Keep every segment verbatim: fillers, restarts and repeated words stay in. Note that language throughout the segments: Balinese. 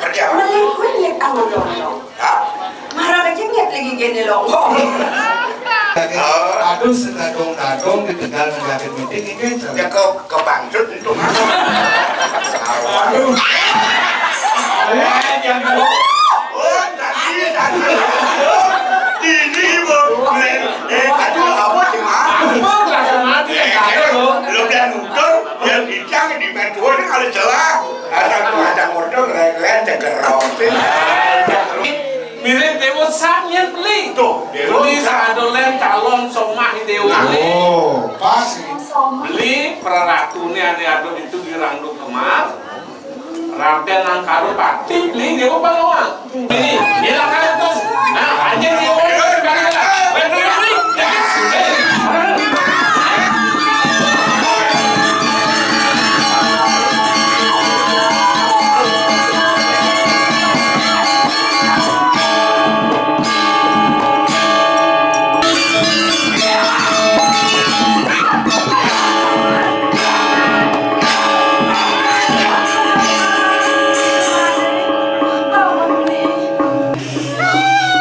Melengkung nyet angon lontong. Hah? Marah aja nyet lagi gini lontong. Aduh, senadong-nadong ditinggal ninggalin meeting ini. Ya, ke, ke bangsut untuk apa? Aduh. Eh, jangan. Oh, tadi, tadi. Ini, Bang. Eh, aduh, apa sih, Mas? Apa perasaan hati yang kacau, loh? Lo udah nutur, ya bisa di mentor kalau salah. Asal tuh ada motor, lain-lain cegerok. Mirip Dewa Sang yang beli. Tuh, Dewa Beli Sang. Sadolen calon somah Dewa. Oh, pas ini. Beli peraratunya ada, ada itu di Randuk Kemar. Raden Angkaro Pati beli Dewa Bangawang. Ini, ini lah kan itu. Nah, aja Dewa.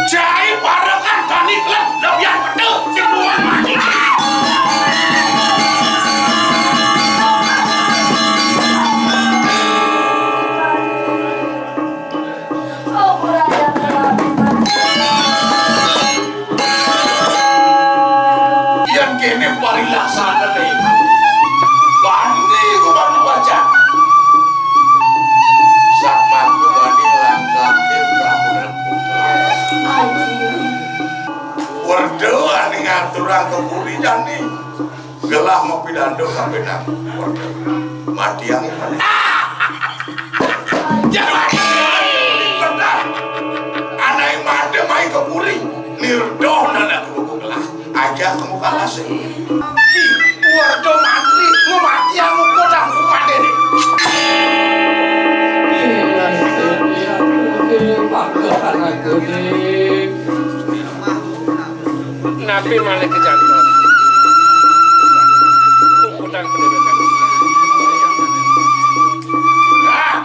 Jai Barekan Bani Kelek, Lebihan Petel, Sing Muang Mati. Yén kéné parilaksanané. Bani ku bani pajak. Sak mangku bani langkahé Prabu Ratu. Werda ané ngaturang ka puri jani. Gelah mapidando kapénang. Matiang. Jangan pernah. Anaké mati mai ka puri. Nirdoh nana kudu gelah. Aja kamu kalah sih. Warga mantri ngematiang kodang kumadé. Napi malih kejangkep. Puputang penderitaan. Ah!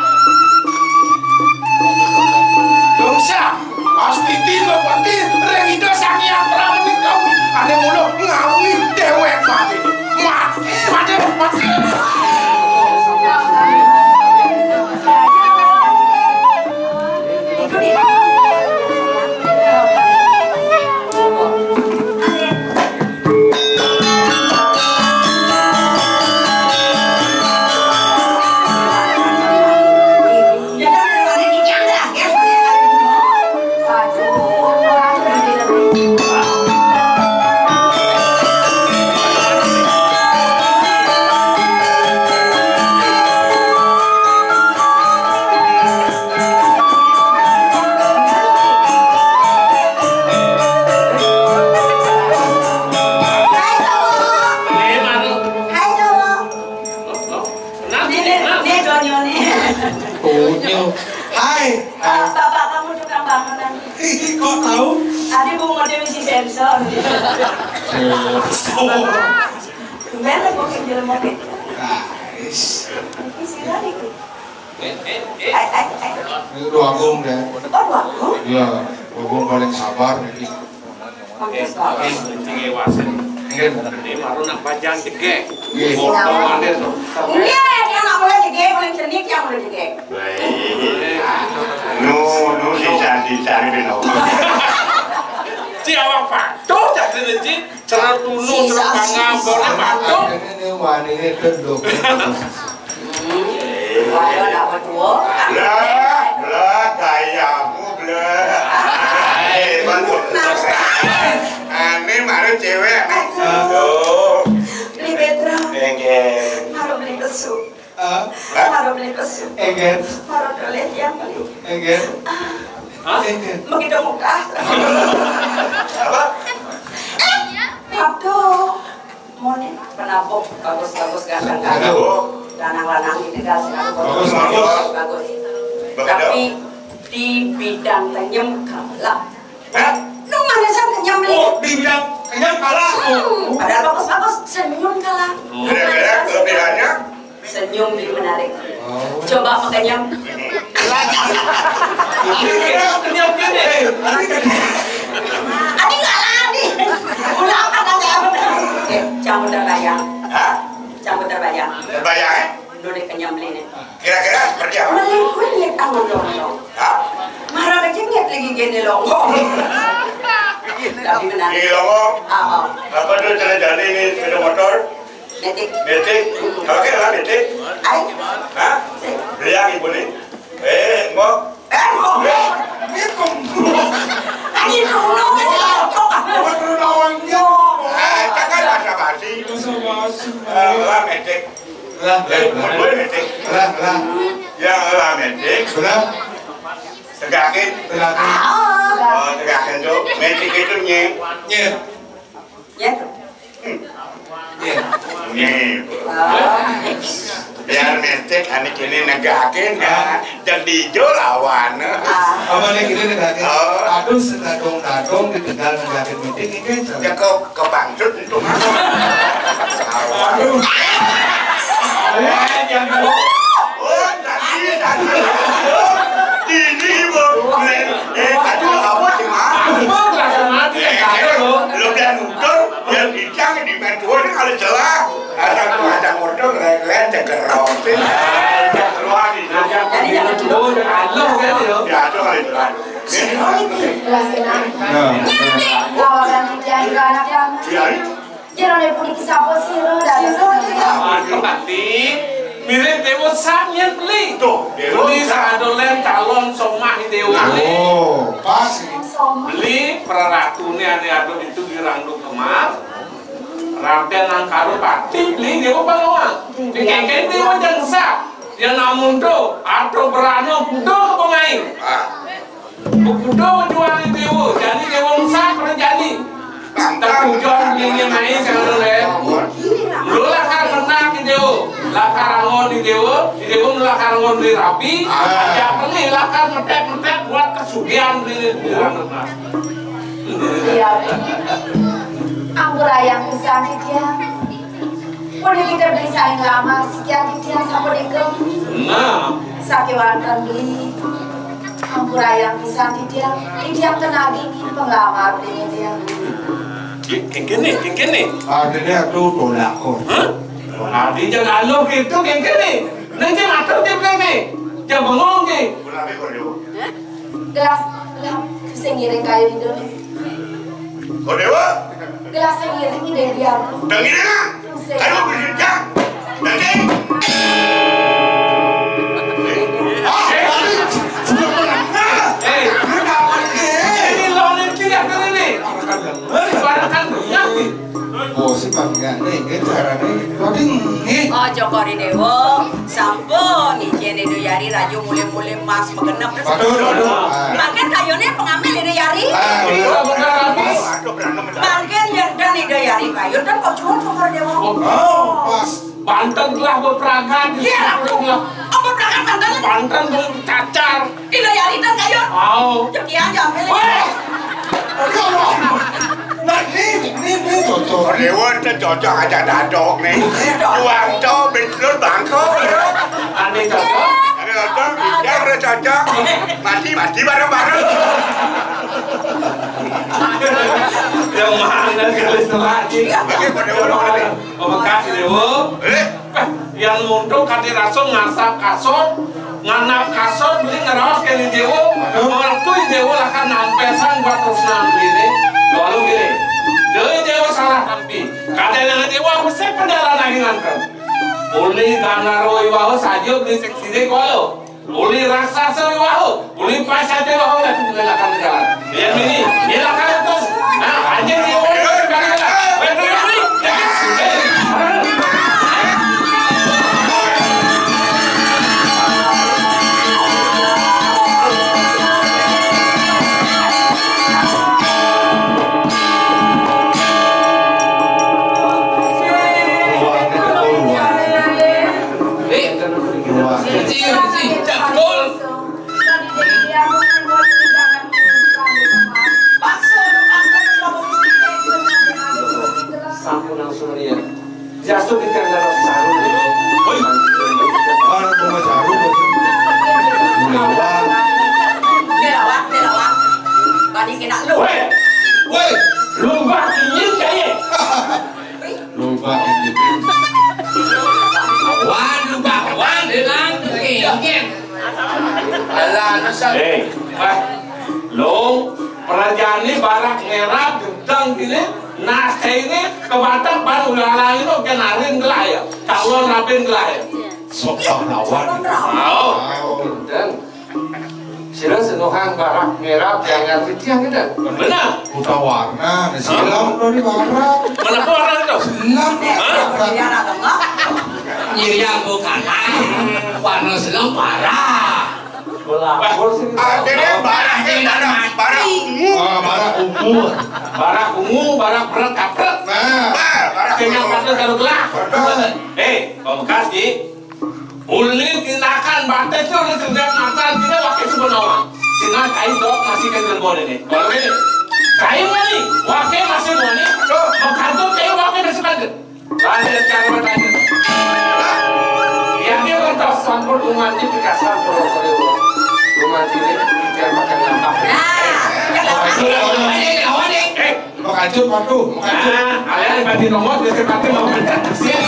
Dosa, pasti tiga pati, ring Ida Sang Hyang Pramaning Kawi. Ané mula ngawi déwék mati. Mati, mati, mati. Hai, Cowok. Hai, Cowok. Ini, ini, ini, Donyo, nih. Donyo. Hai. Pak, bapak kamu tukang bangunan. Ih, kok tahu? Tadi Bu Mode misi sensor. Sensor. Tumben lah, kok jelema gitu. Guys. Ini sih lagi, gitu. Ini Dua Agung, deh. Oh, Dua Agung? Iya, Dua Agung paling sabar, nih. Bagus, bagus. Nggih. Ini baru nak pajang jegég. Nggih. Foto ada tuh. Nggih, yang nak mulai jegég, paling cenik yang mulai jegég. Baik. Nu, nu, sisa, sisa, ini, no. Ci awak patuh, jadi, Ci. Cara tunu, cara pangampun, patuh. Ini wani ini gendong. Ayo, nak berdua. Blah, blah, gayamu, blah. Eh, bantu. Ane maru cewek. Aduh. Beli Petra. Enggak. Maru beli pesu. Hah? Maru beli pesu. Enggak. Maru doleh yang beli. Enggak. Hah? Enggak. Begitu muka. Apa? Eh, aduh. Mone penabuh bagus-bagus, ganteng-ganteng. Aduh. Lanang-lanang ini kan sing bagus, bagus. Bagus. Bagus. Tapi di bidang kenyem kalah. Hah? Nu manisan kenyem nih. Oh, di bidang kenyem kalah. Hmm, padahal bagus-bagus, senyum kalah. Kira-kira kelebihannya? Senyum yang menarik. Oh. Coba makanya. Adi kena, adi kena. Adi kalah, adi. Ulah apa kata apa? Eh, campur terbayang. Hah? Campur terbayang. Terbayang, eh? Udah deh kenyang beli nih. Kira-kira seperti apa? Melingkun ya tangan longo. Hah? Marah aja niat lagi gini longo. Tapi benar. Ini longo. Ah, oh. Apa dulu cara jalan ini sepeda motor? Metik. Metik. Kalau kira lah metik. Ai. Hah? Sih. Beli yang ibu nih. Eh, mau? Eh, mau? Ini tunggu. Ani tunggu. Tunggu lawannya. Eh, jangan basa-basi. Basa-basi. Eh, lah metik. Lah, lah, lah. Lah, lah. Yang lah metik. Lah. Tegakin. Tegakin. Oh, tegakin tuh. Metik itu nying. Nying. Ya tuh. Nying. Nying. Oh. Biar metik, anak ini negakin, ya. Ah. Jadi ijo lawan. Ah. Apa nih, gini negakin? Oh. Aduh, senadong-nadong ditinggal negakin metik, ini kan. Ya, kok kebangsut itu. Aduh. Eh, jangan. Oh, tadi, tadi. Ini, Bu. Eh, aduh, apa sih, Mak? Apa, langsung mati, ya, kagak, lo. Lo udah nutur, ya, bicang di mentua ini kalau celah. Asal tuh ada motor, lain-lain, cegerok. Keluar, nih. Jadi, jangan dulu, jangan lo, kan, lo. Ya, tuh, kalau itu, kan. Nah. Lawakan kerjaan ke anak lama. Iya. Jero ne pun kisah apa sih lo dari. Aduh, Ati. Mirip Dewa Sangyan beli. Tuh, Dewa Beli Sang- sadolen calon somah Dewa. Oh, pas ini. Beli peraratuné ane adon itu di Randuk Kemar. Raden Angkara Pati beli Dewa Bangawang. Dikengken Dewa Jengsa. Yang namun do, atau berano do pemain. Ah. Begudo juang Dewa, jadi Dewa Musa pernah jadi. Terpujon belinya main sekarang, Ren. Lu lakar menang ke Dewa, lakar angon di Dewa, di Dewa lu lakar angon di Rabi, Ah. Aja beli lakar metek-metek buat kesugihan beli di Dewa. Iya. Ampura yang pisan, Didiang. Udah kita beli saling lama, sekian Didiang sama Degem. Nah. Sakiwanten beli. Ampura yang pisan, Didiang. Didiang kenal dingin penglamar beli, Didiang. Ki-, kengkene, kengkene. Artinya tuh tolak kok. Hah? Artinya kalau gitu kengkene. Nanti ngatur dia kengkene. Jangan bengong, Ki. Gelas, gelas, sing ngiring kayu Indo nih. Kok Dewa? Gelas sing ngiring ide dia. Udah ngiring, ah? Ayo, berjejak. Nanti. Ah, tadi sudah pernah. Eh. Ini lawan yang tidak kali nih. Ibaratkan dunia nih. Oh, si Pak Gani, ini caranya. Tadi nih. Oh, Joko Dewa. Sampun, ijen Ida Yari raju mulih-mulih emas magenep. Waduh, waduh. Ah. Mangkin kayune pengambil Ida Yari. Ah, iya. Mangkin yen den Ida Yari kayun den kok jual Sumber Dewa. Oh, pas. Banten lah bepragat. Iya, aku. Apa pragat banten? Banten belum cacar. Ida Yari den kayun. Au. Cekian jambil. Weh. Aduh, Allah. Nah, ini, ini, ini cocok. Dewa itu cocok aja dadok nih. Uang tuh belum bangko. Aneh cocok. Ada cocok, dia udah cocok. Mati, mati bareng-bareng. Yang mana kali selagi? Oke, pada orang. Pamekasé Déwa. Eh? Yang muntung kati rasa ngasap kasur, nganap kasur, beli ngeraos kene Déwa. Waduh. Waktu Déwa lakar nampesang buat tresnan beliné. Lalu gini, deui Déwa salah nampi. Kadéna Déwa mesti penjara lagi nganter. Uli gangaro iwawa saja beli seksi deh kalau. Uli raksasa wiwahu, uli pasaca wiwahu, ya, itu bukan akan jalan. Yang ini, dia akan atas. Nah, anjing dia mau sekali lah. Weh, weh, weh, weh. Alah, anu, San. Eh, wah, Long, prajané barak ngérap, gendeng kéné, nas kéné, kebatek ban ulalangin, oké, narin gelah ya. Calon rapin gelah ya. Sok pahlawan. Mau. Dan sira senuhang barak ngérap, jangan ritiang, gitu. Bener. Kuda warna, hah? Silam dari barak. Mana orang itu? Silam. Hah? Nyiriang bukan. Warna silam barak. Wah, ah, jadi barak, barak, barak ungu. Ah, barak ungu. Barak ungu, barak berat kaprek. Nah. Wah, barak ungu. Tinggal partner karo gelah. Betul. Eh, Pak Bekas, Ki. Uli tindakan batis itu uli tindakan mata, tidak wakil sebenarnya. Sina kain dok masih kan gerbon ini. Kalau ini, kain mani, wakil masih mani. Tuh. Mengkantor kain wakil masih bandel. Bandel cara bertanya. Ya, dia kan tahu sampul umat di pikasan, kalau umat ini, dia makan nambah. Nah, kalau ada lawan, lawan, eh. Makacut, waduh, makacut. Ah, kalian ganti nomor, ganti nomor, pencet, sih.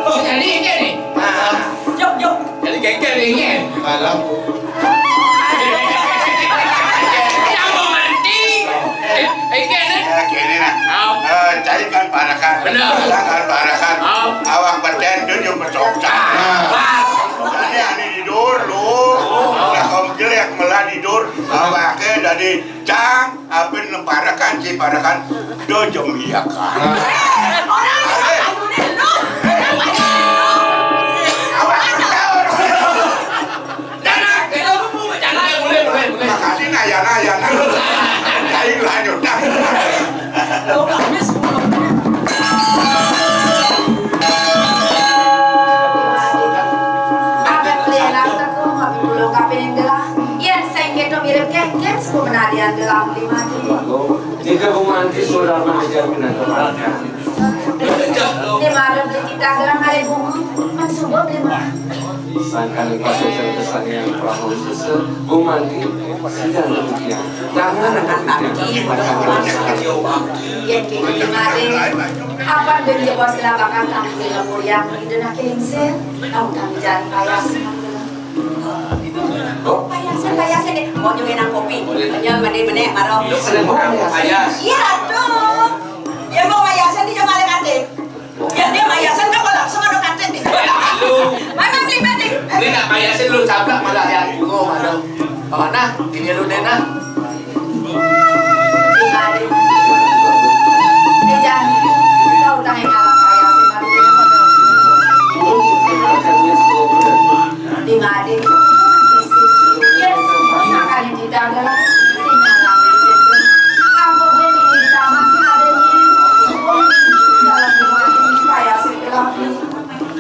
Oh, jadi ini nih. Nah. Jok, jok. Jadi kéngkén ini. Malam. Yang mau mati. Eh, eh, kéné. Ya, kéné, nah. Au. Eh, cai kan parakan. Bener. Cai kan parakan. Au. Awak beten dun yang bercocok. Nah. Pas. Tadi ada di dur, lu. Nah, kaum jelek malah di dur. Awaknya dari Cang, apa nu parakan, ci parakan, do jemiakan. Orang ayuné lu. Awak tahu. Jangan, kita mau bercanda. Mulai, mulai, mulai. Makasih, naya, naya, naya. Kain lanjut, dah. Lu nggak habis. Apa yang beli enak, teko, tapi belum kaping gelah. Yén sing kéto mirip kéngkén, suku penadian gelah beli mati. Jika Bu Manti sudah mengajar minat kepada. Di mana beli kita gelah hari bunga, men subuh beli mah. Sangkan pasal cerita yang perahu sese, Bu Manti, sidang demikian. Jangan demikian. Yén kéné di mari, apa ben jebos gelah bakal tampil yang ide nak lingsir, kamu kami jangan payah sih. Payasin, payasin deh. Mau juga nang kopi. Kenyal mandi benek, maro. Lu kena makan payas. Iya, tuh. Ya, mau payasin dia malah kate. Ya, dia payasin kan langsung ada kate nih. Lu. Mana beli mandi? Ini nak payasin lu cablak malah ya. Bungo, maro. Mana? Ini lu deh, nah.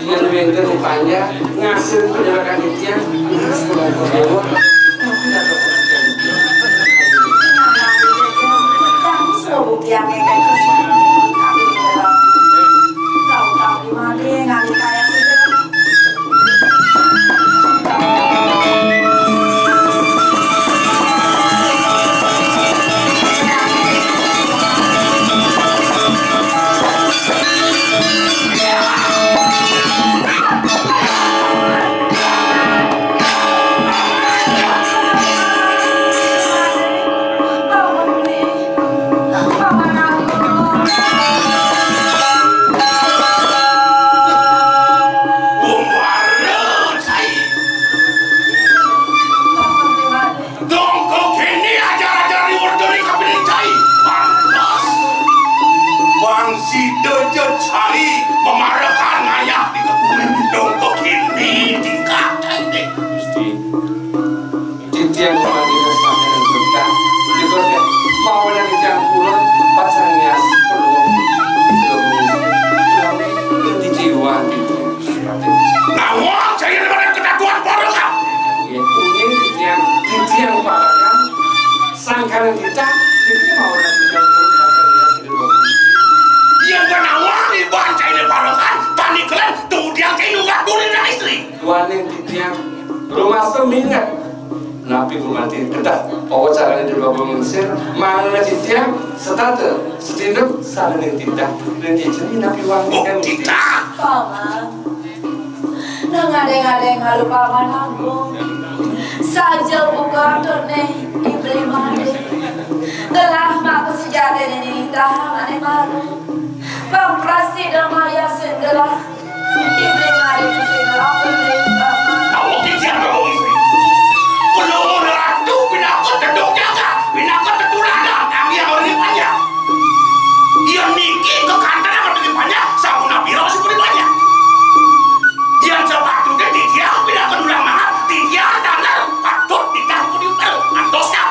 Yén wénten upaya ngasil penyerakan titiang, terus kelompok déwa. Waning titiang rumasa minget. Napi gumanti kedah pawacarane di Baba Mengsir, mangda titiang setata sedina saling tindak ring jejeni napi waning. Oh, titiang. Paman, nang ade-ade ngalu Paman Agung. Saja buka aturne ibli made. Gelah maka sejatine nitah ane maru. Pang prasida mayasin gelah. Awak titiang, Ratu, pinaka tedung jagat, pinaka tetuladan, anggih ori panjang. Yen niki kekanten amat ori panjang, sampun pira sing ori panjang. Yen sepatutne titiang pinaka dulang mangan, titiang taler patut titah ori panjang. Antos ya.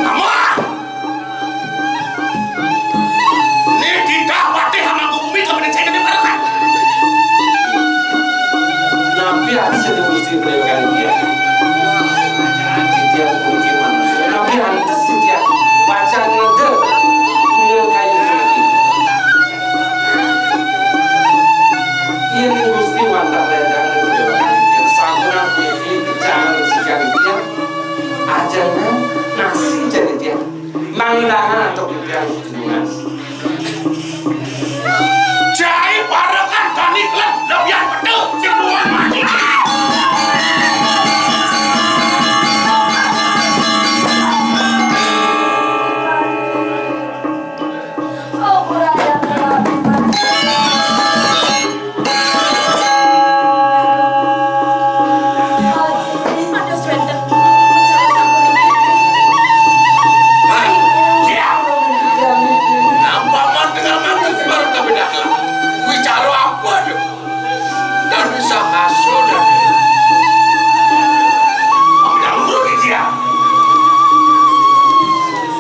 Amah! Ni titah patih amangku bumi kabening cai gedé parekan. Napi asin Gusti prewekan dia? Titiang puniki manah. Napi antes titiang pacang ngeda ring kayu puniki? Yen Gusti wantah ledang ring prewekan dia, sampunang puniki jangan sikian titiang. Ajana nasi jani titiang. Mangdangan antuk titiang junjungan. Cai parekan tani kelek lebihan pete sing nuan mati. Wicara apa tu? Dan bisa kasut dan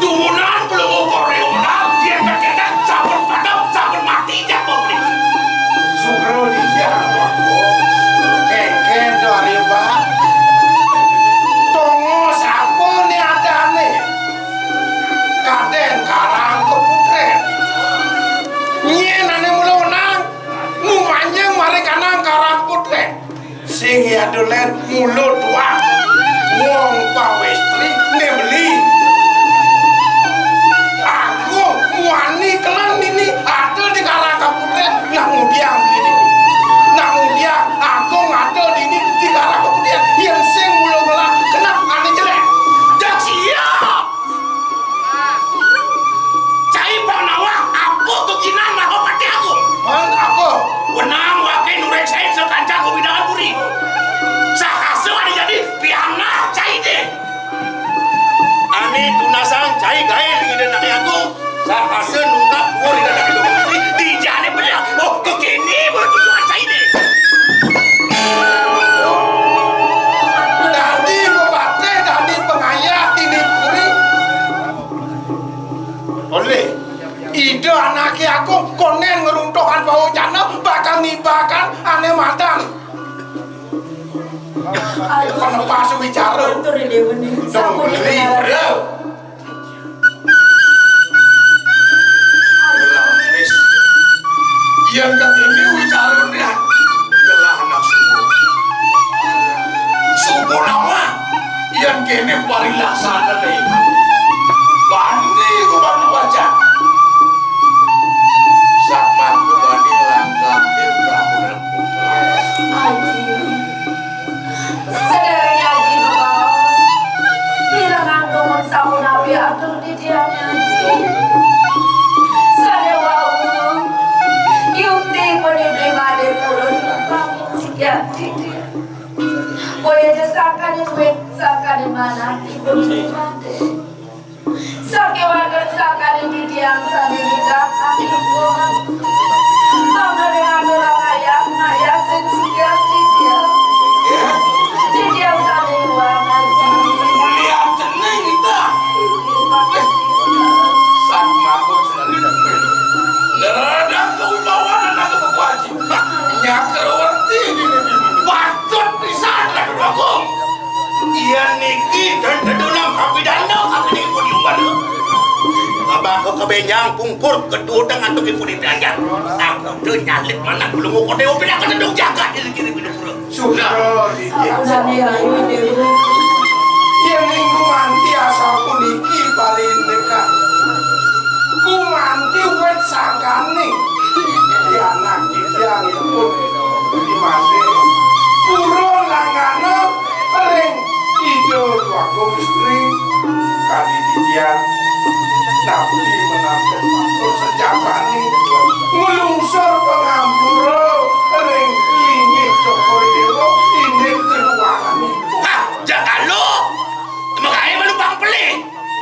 Dumunan pelungguh Korea menang, yen keketan sampun padam, sampun mati, jago beli. Sugro dijang, keke dari bak. Tongos apa ni adane? Kaden karang keputren. Nyen ane mula menang, mumanjeng mari kanang karang putren. Sing ya dolen mula tuak. Wong pawestri ne beli. Aku muani kelan nini ada di Karang Kaputren, nak ngudiang beli nini. Nak ngudiang aku ngada dini di Karang Kaputren. Yen sing mula melah kena ane jelek. Dah siap. Cai Panawak, apa geginan Mahapati Agung? Man, apa? Wenang waké nuréksain sakancang wewidangan puri. Sahasa ada jadi pianah cai dé. Ané tunasang cai gaé ring Ida Anaké Agung. Sahasa nungkap puur Ida Anaké Agung. Dijané bener. Oh, kékéné baru tujuan cai dé. Dadi bupati, dadi pengayah dini puri. Olih, Ida Anaké Agung konén ngruntuhang pawacanan bakal ngibahaken ané madan. Penepas wicara. Dong beli, bro. Gelah mis. Yén kéné wicarané, gelah anak subuh. Subuh nama? Yén kéné parilaksanané. Bani ku bani baca. Satma ku bani langkah Prabu Ratu. Aji. Sadéréng Aji mabaos, pirengang dumun sapunapi atur titiang Aji. Sané wau, yukti panibli madé purun pamit sikian titiang. Boya ja sakaning wit, sakaning manah, ipun madé. Sakéwanten sakaning titiang sané nitah anipun. Mangda ring aturang ayah, mayah sing sikian titiang. Ya. Titiang sané iwang Aji. Mulian cening kita. Inggih, Pak Kades. Satma pun sudah tidak. Neradang kewibawaan anak Bapak Aji. Nyakrawarti ini. Patut pisan anak Agung. Iya niki dan dedunang kapidana akan niki pun diumbar. Abah Kebenyang pungkur kedua tengah tu ibu di belajar. Aku tu nyalip mana belum kau tengok pindah ke tendung jaga diri kiri pindah pura. Sudah. Sudah. Sudah ni, ayo, Dewa. Yang minggu manti asal puniki paling dekat. Ku manti wet sangkane. Di anak titiang ipun di masih. Pura langgana ring Ida Dwagung Istri. Kadi titiang napi menampung matur sejabane. Nglungsur pangampura ring linggih Cokor Dewa indik keluarane. Hah, jakalu. Magae malu bang pelih.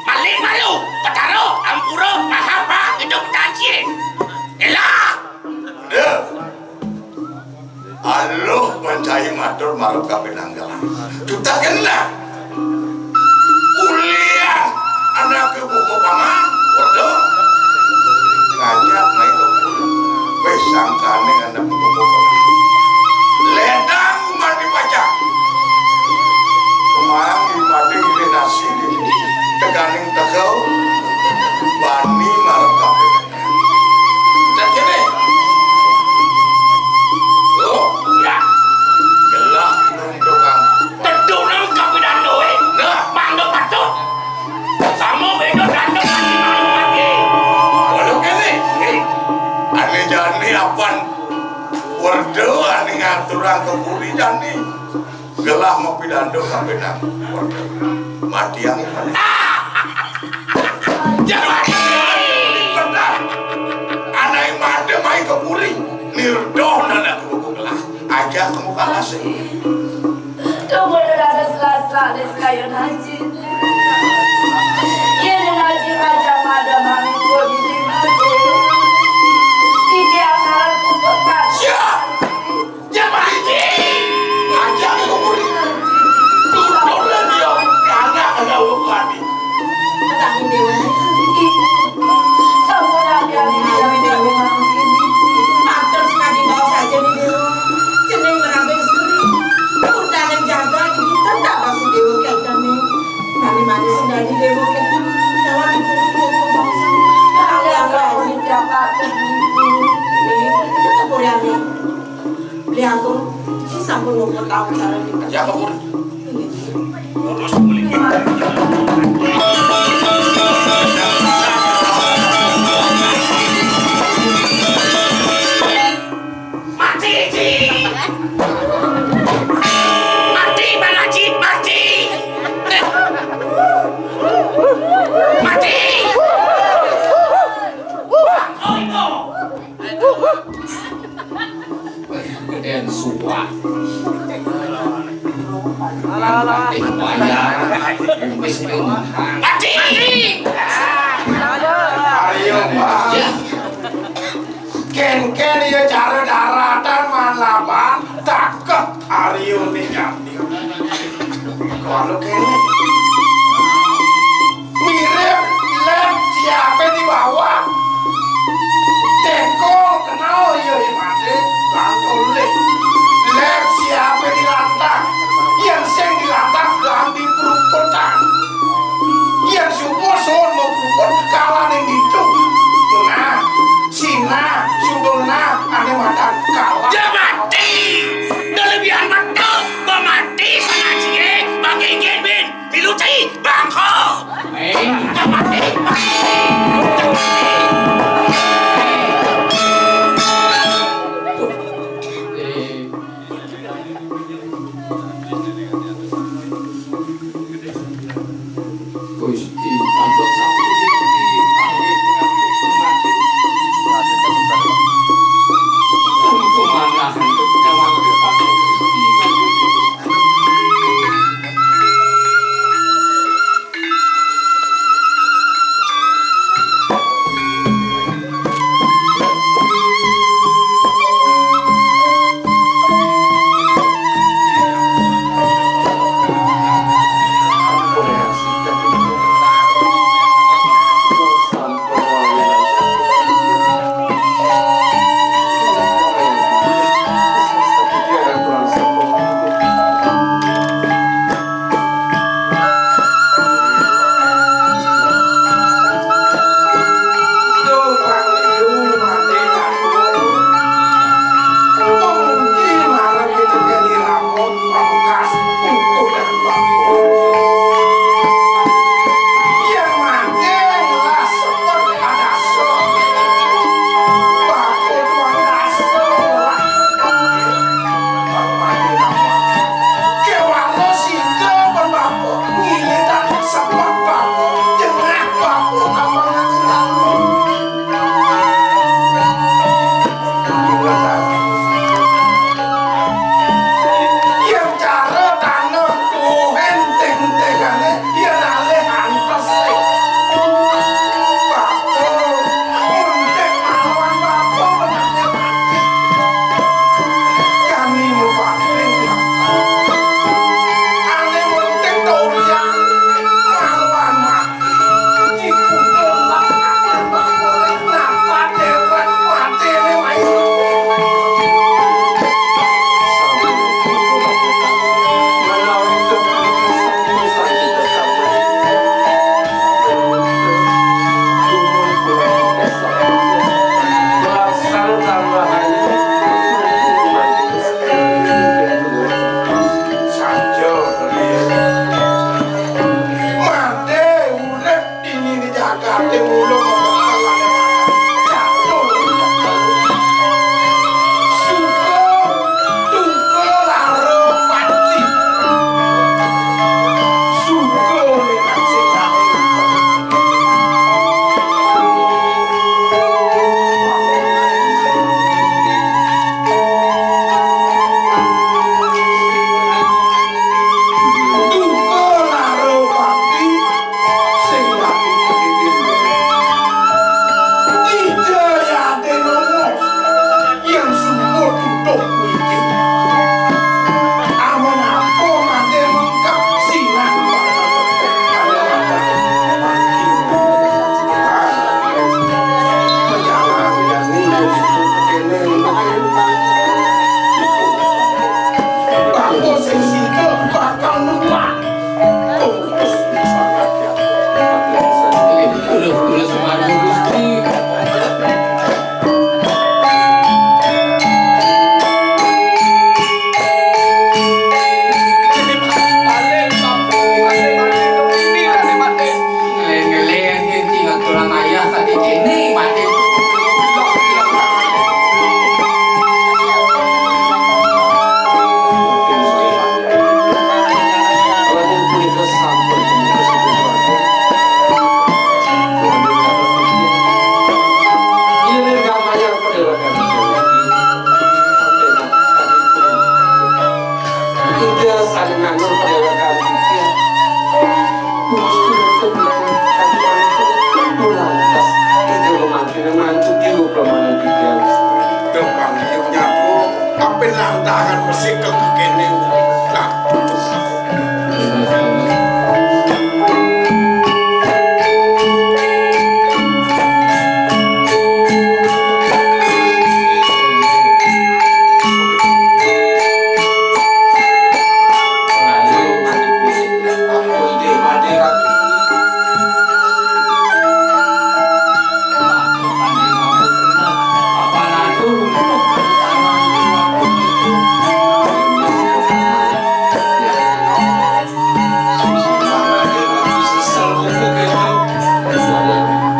Maling malu. Petara, ampura, mahapa, itu petanci. Elah. Ya. Aluh, pancai matur marep kapinanggalan. Duta genah. Ulian anake buku paman, waduh. Ngajak naik ke buku. Wis sangkane anak buku paman. Ledang umati pacak. Kemang umati ini nasi. Teganing tegel. Bani marep kapinanggalan. Dan kene. Lo, ya. Gelah tukang. Teduk nang kapidan doe. Nah. Mangga patut. Sama beda gandeng mati malu mati. Waduh kene. Eh, ane jani apan. Werda ane ngaturang ke puri jani. Gelah mapidando kapinang. Matiang. Jangan. Pernah. Anak mati mai ke puri. Nirdoh nana ke buku gelah. Aja kamu kalah sih. Tunggu dulu ada selas-selas di sekalian haji. Iya, dan haji raja mada mangko di sini. Cici akaran kumpul. Siap. Jangan mati. Aja kamu puri. Duduk dan diam. Anak ada lupa nih. Petani Dewa. Sampun abi-abi Dewa. Matur sekali bawa saja nih Dewa. Jeneng merambing suri. Pun dalam jaga kita tak masih Dewa kaitannya. Kami manis dari Dewa kita. Dalam itu Dewa bangsa. Ada apa ini dapat ibu. Ini kita puriani. Beli aku. Sampun ngumpul tahu cara kita. Ya, Pak Pur. Terus mulai. Mati, Ji. Mati, Bang Haji, mati. Mati. Oh, itu. En suwa. Eh, bayar. Wis, ayo. Mati. Ayo, Pak. Ya. Ken-ken ya cara daratan man laban takut Aryo ni jam. Kalau kene mirip lek siape di bawah. Teko kenal ya mati langkul lek. Lek siape di lantang. Yang sing di lantang gelang di peruputan. Yang syukur son mau peruput kalah ning ditu. Nah, Sina, sudulna, ane madan kalah. Ya mati. Dah lebihan mati. Bang mati sana cie. Bang Genggen bin. Miluti. Bangko. Eh. Ya mati. Mati. Ya mati. Duh, pangiyuh nyaku, ape lantaran mesik kene. Lah, tutup.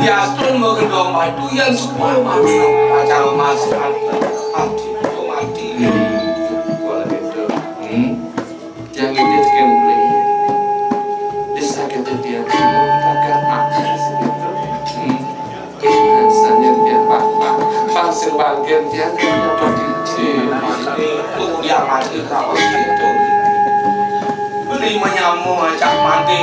Diatur mau gedong batu yang semua mati, macam emas mati, mati, mati. Hmm. Yang ini kemble. Desa kejadian semua takkan mati segitu. Hmm. Rasanya dia pak pak pak sebagian dia dia mati. Mati, dia mati, tak mati itu. Beli menyamu ajak mati.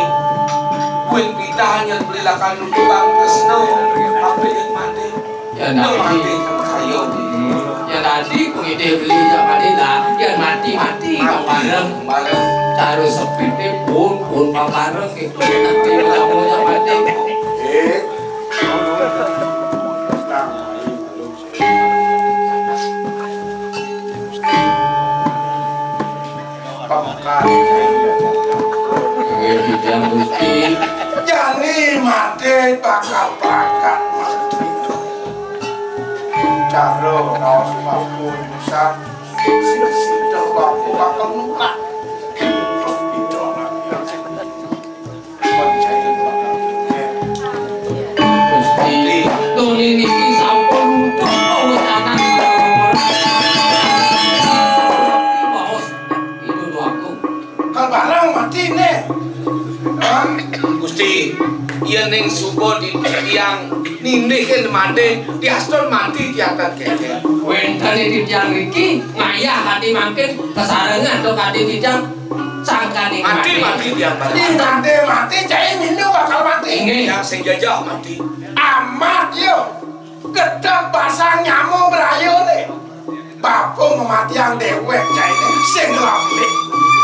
Kuing pita hanya beli lakan tukang Kresno, tapi dia mati. Ya, nanti. Ayo. Hmm. Ya, nanti pengidih beli jak mati lah. Ya, mati, mati, mati. Papareng. Papareng. Taruh sepit ni pun, pun papareng gitu. Nanti kamu jak mati. Eh. Pamekar. Nggih, titiang Gusti. Jani mati bakal bakal mati. Cara raos mabun pisan, sing sida bakal bakal nulak. Terus pidana. Gusti, Tony niki sampun nutup wewidangan. Baos itu doaku. Kan barang mati nih. Hah? Gusti, iya ning suba di tiang nindih mati, diaston mati di atas keke. Wénten ing titiang ngriki ngayah ati mangkin kasarengan antuk ati titiang sangkaning mati. Mati, mati tiang barang. Ning ade mati, cai minu bakal mati. Inggih. Yang sing jajah mati. Amat yo. Gedeg basang nyamuk berayune. Bapa ngematiang dewek cai sing ngelaplik.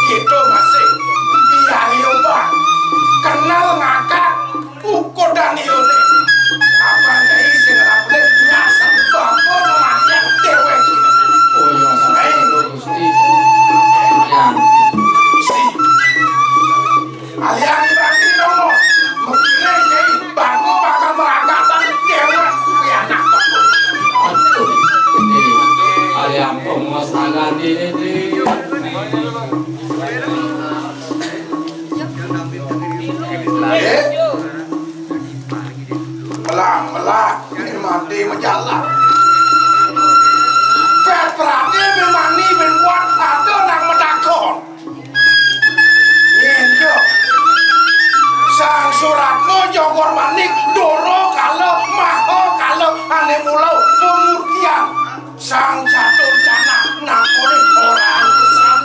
Kita masih biari obat. Kenal ngakak. Ukur Daniel ne. Apa nyai sing rapet nyasar bapa kematian dewek ini? Oh iya, sampun, Gusti. Ya. Gusti. Alian berarti nomor. Mengkira nyai bapa bakal meragatan dewek kuwi anak bapa. Aduh, ini alian pengos tangan ini, Tri. Eh? Melah, melah, ini mati menjalar. Pet perhati bin mani bin kuat, ada nak metakon. Nginjok. Sang Suratmo Jogor Manik, Doro kala, Maha kala, ane mula pemurtian. Sang Catur Canak nakoni orang pisan.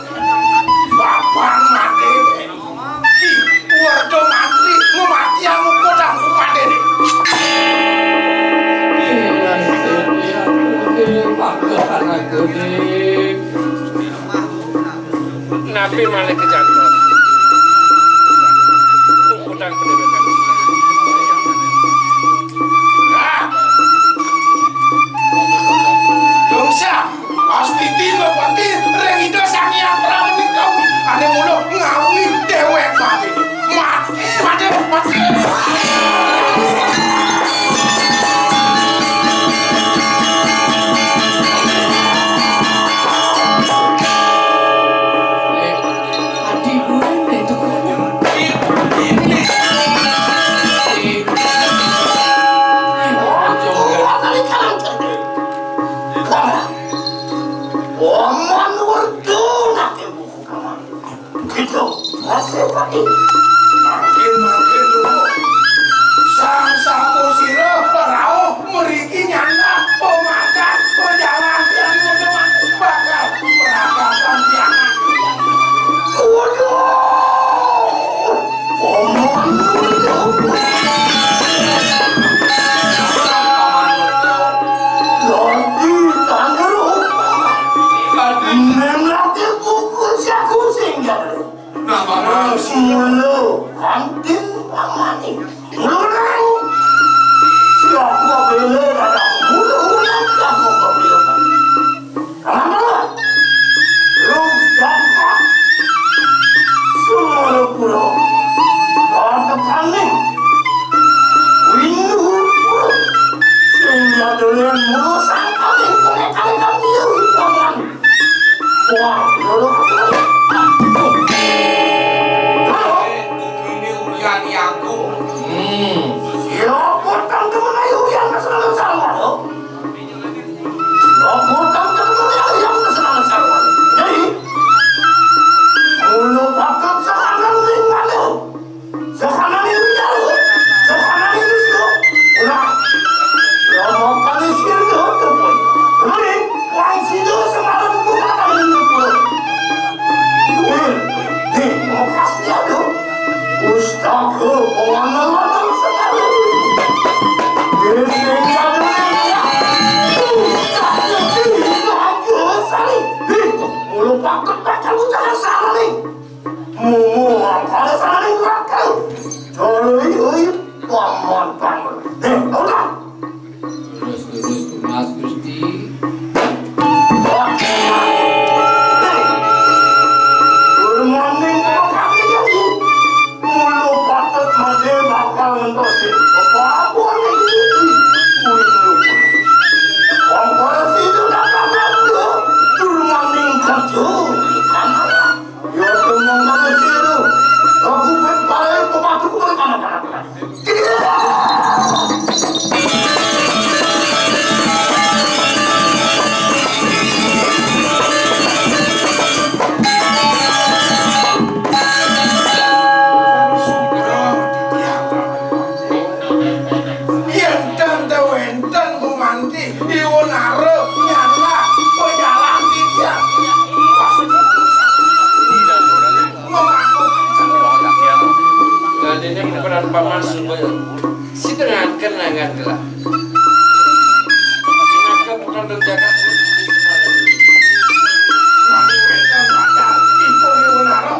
Bapan mati. Ki Werda Mantri ngematiang ukodang kumadene. Napi malih kejantos? Puputang pendewekan. Ah! Dongsa, astiti bapati ring Ida Sang Hyang Pramaning Kawi. Ane mula ngawi dewek mati. Mati, mati, mati. Paman Werda nate buku paman. Gitu. Oke, Pak. Mangkin, mangkin dulu. Sang Samosira rauh mriki nyandang pemakan perjalanan yang bakal meragakan tiangan. Waduh. Paman Werda. Mula kantin pamani. Mula nang. Siapa bela dadah mula ulang siapa bela. Kenapa? Lu siapa? Semua pulau. Kata paning. Windu. Sehingga dengan mula sang paning. Kami kami kami. Wah, lho, lho. Ini Uyan Yago. Hmm. Ya, potong temen ayo Uyan, mas, mas, mas, mas. Ya, potong temen ayo Uyan, mas, mas, mas. Jadi, mula bakal sekarang ning mana? Sakanan ini jauh. Sakanan ini jauh. Ulah. Ya mau panis ini jauh. Ini, wang sini semalam buka tangan ini. Wih, nih, mau pas dia tuh. Ustadz, pengandalan semalam. Ini sehingga dulu ya. Ustadz, ini aku sari. Nih, mulu pakai pakai lu jangan salah nih. Mumu angkara saling rakal. Joloi oi paman paman. Heh, ora. Terus terus tunas Gusti. Wah, paman. Heh. Permaning pakai jadi. Mulu patut made bakal ngentosin. Apa-apa nih. Kuwi lho. Angkara situ tak bakal. Permaning kerja. Kamar. Ya, teman-teman sih itu. Aku pek paling pematu pun mana-mana. Yen tante wenten gumanti, iwon are, nyala, pejalan titiang. Pas. Nah, ini bukan paman supaya si dengan kenangan lah. Kenapa bukan rencana?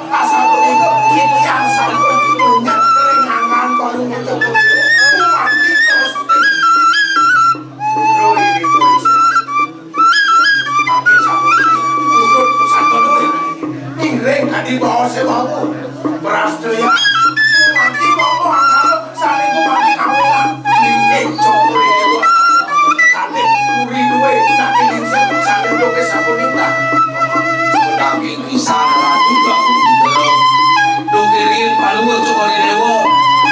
Asal itu, yang sampun punya keringangan kalau gitu. Mati terus. Bro, ini tuh. Tapi sampun urut pusat kono. Iring tadi bawa sewamu. Beras doya. Mati bawa angkara, sane ku mati kawilan. Iring cokor ini buat. Sane kuri duwe, nanti lingsir, sane doke sampun ninggal. Sedangin pisan ratu gak. Dukirin paluwur cokor dewa.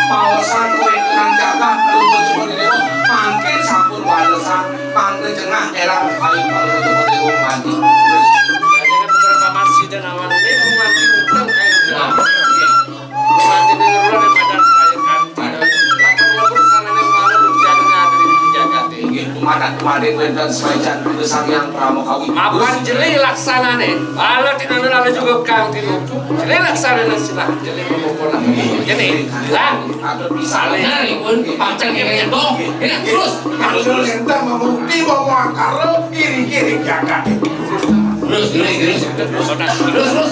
Pawesan kowe nang jagat paluwur cokor dewa. Mangkin sampun walesan. Mangke jengah elang kali kali itu mati wong mati. Jadi ini bukan paman sida nawan ini wong mati utang kayak nah. Wong mati ini dulu yang badan saya kan. Pada lapor lapor sana nih malu jangan ada di jagat ini. Inggih, mata kemarin wonten sewajan Sang Hyang Prama Kawi. Mapan jeli laksana nih. Ala tidak ada juga kang di lucu. Jeli laksana nih silah. Jeli pemukulan. Jadi, lah. Atur pisan. Nah, pun pancen ngene to. Ini terus. Terus entah mau di mau angkara, iring-iring jagat. Terus, terus, terus. Terus, terus.